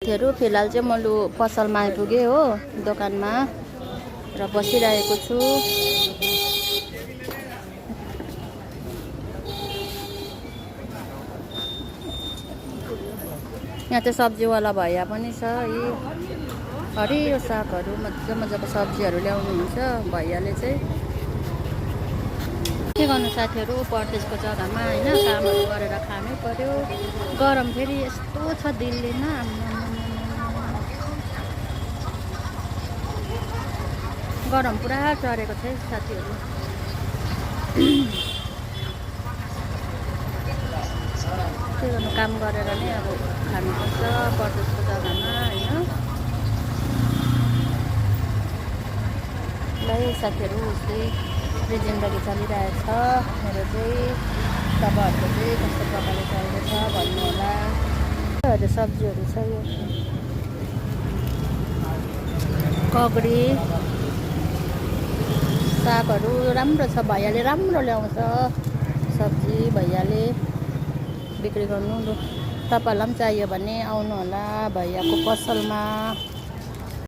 साथीहरू फिलहाल चाहिँ म लु पसलमा आइपुगेँ हो, दोकानमा र बसिरहेको छु। यहाँ चाहिँ सब्जीवाला भैया पनि छ है। हरियो सागहरू मजा मजाको सब्जीहरू ल्याउनुहुन्छ भैयाले चाहिँ। के गर्नु साथीहरू, परदेशको जग्गामा होइन कामहरू गरेर खानै पर्यो। गरम फेरि यस्तो छ दिल्लीमा, गरम पुरा चढेको छ साथीहरू। के गर्नु, काम गरेर नै अब खानुपर्छ परदेशको जग्गामा होइन। ल साथीहरू, उस्तै जिन्दगी चलिरहेछ मेरो चाहिँ। तपाईँहरूको चाहिँ कस्तो प्रकारले चल्दैछ भन्नु होला। सब्जीहरू छ यो कगडी सागहरू राम्रो छ, भैयाले राम्रो ल्याउँछ सब्जी। भैयाले बिक्री गर्नु, तपाईँहरूलाई पनि चाहियो भने आउनु होला भैयाको पसलमा।